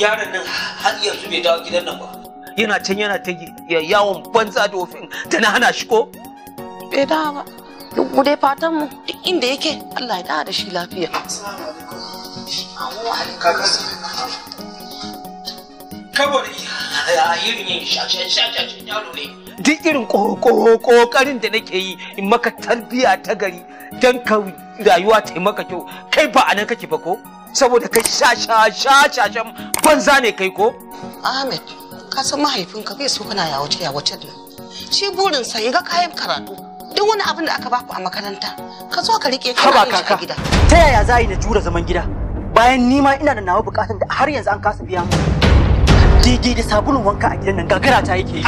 Yaron nan har yanzu bai dawo gidan nan ba. Yana can yana ta yawon banza da ofin da na hana shi ko? Bai dawo ba. Duk mu dai fatan mu duk inda yake Allah ya dawo da shi lafiya. Saboda irin yin shashen yaro ne. Duk irin kokarin da nake yi in maka tarbiya ta gari don ka rayuwa ta yi maka kyau, kai ba a nan kake ba ko? Saboda kai shashashen banza ne kai ko? Ahmed, ka san mahaifinka bai so kana yawace yawacen nan. Shi burinsa ya ga kayan karatu. Duk wani abin da aka baku a makaranta, ka zo ka rike kana yin shi a gida. Ta yaya za yi na jura zaman gida? Bayan ni ma ina da nawa bukatun da har yanzu an kasa biya mu. Daidai da sabulun wanka a gidan nan gagara ta yake yi.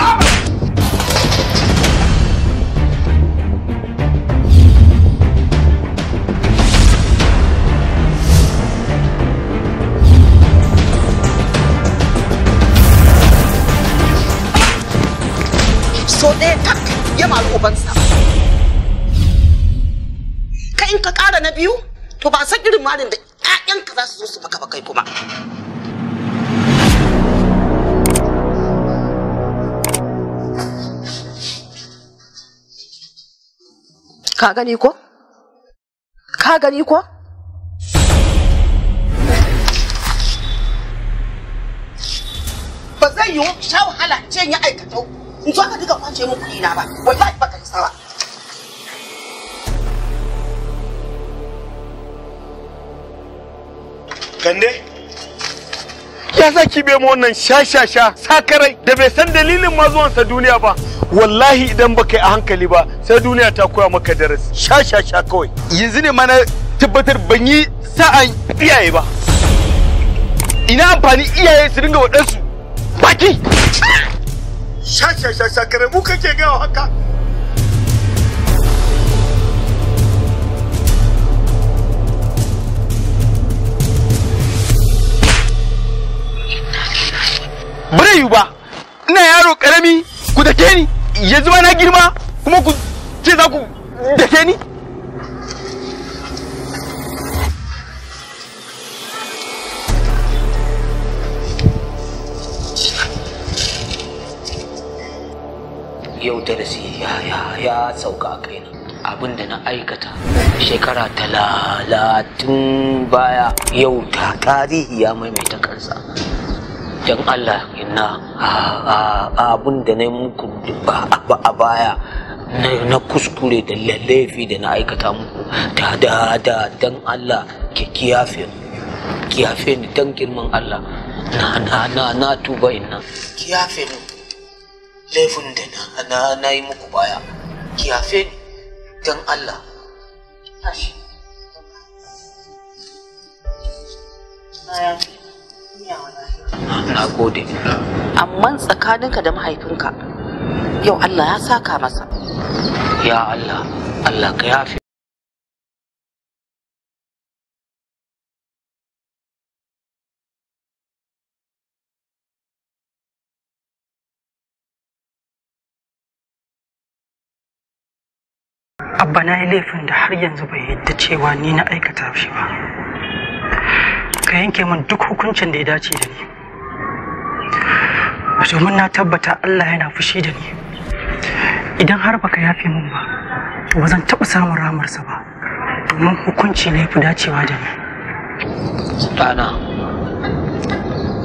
So ɗaya tak ya maru ubansa. Kai in ka ƙara na biyu, to ba san irin malin da ƴaƴanka za su zo su maka ba kai kuma. Ka gani ko? Ka gani ko? Ba zai yiwu sha wahala ce ya aikatau in zo ka diga kwance min kuɗi na ba, wallahi baka isa ba. Kande? Ya za ki bai mu wannan sha-sha-sha sakarai da bai san dalilin ma zuwansa duniya ba. Wallahi idan baka yi a hankali ba sai duniya ta koya maka darasi. Sha-sha-sha kawai. Yanzu ne ma na tabbatar ban yi sa'an iyaye ba. Ina amfani iyaye su dinga waɗansu baki. Sha-sha-sha sakarai mu kake gawa haka. Ba zai yiwu ba, ina yaro karami ku dake ni, yanzu ma na girma kuma ku ce za ku dake ni. Yau darasi ya sauka a kaina. Abin da na aikata shekara 30 baya yau ta tarihi ya maimaita kansa. Don Allah ina abin da na yi muku a baya na kuskure da laifi da na aikata muku da da da don Allah ke kiyafe kiyafe ni don girman Allah na na na na tuba inna kiyafe mu laifin da na na yi muku baya kiyafe ni don Allah. Na gode. Amma tsakaninka da mahaifinka yau Allah ya saka masa. Ya Allah, Allah ka yafe. Abba na yi laifin da har yanzu bai yadda cewa ni na aikata shi ba. Ka yanke min duk hukuncin da ya dace da ni. Domin na tabbata Allah yana fushi da ni. Idan har baka yafe min ba, to ba zan taɓa samun ramarsa ba. Domin hukunci ne fi dacewa da ni. Ɗana,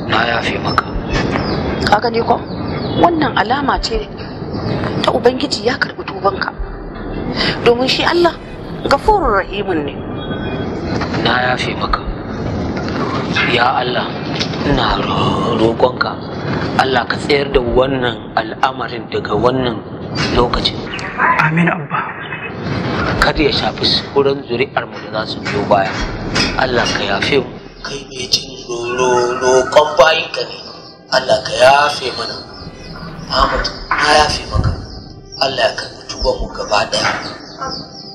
na yafe maka. Ka gani ko? Wannan alama ce ta Ubangiji ya karɓi tubanka. Domin shi Allah gafurur rahimun ne. Na yafe maka. Ya Allah, ina roƙonka Allah ka tsayar da wannan al'amarin daga wannan lokacin. Amin Abba. Kada ya shafi sauran zuri'ar mu da za su biyo baya. Allah ka yafe mu. Kai mai jin roƙon bayinka ne. Allah ka yafe mana. Ahmad, na yafe maka. Allah ya karɓi tuban mu gaba ɗaya.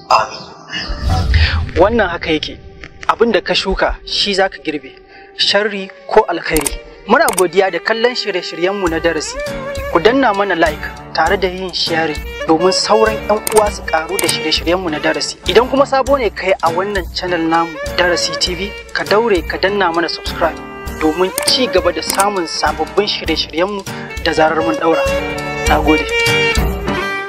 Amin. Wannan haka yake. Abin da ka shuka shi za ka girbe, sharri ko alkhairi. Muna godiya da kallon shirye-shiryenmu na darasi. Ku danna mana like tare da yin sharing domin sauran 'yan uwa su karu da shirye-shiryenmu na darasi. Idan kuma sabo ne kai a wannan channel namu Darasi TV, ka daure ka danna mana subscribe. Domin ci gaba da samun sababbin shirye-shiryenmu da zarar mun daura. Na gode.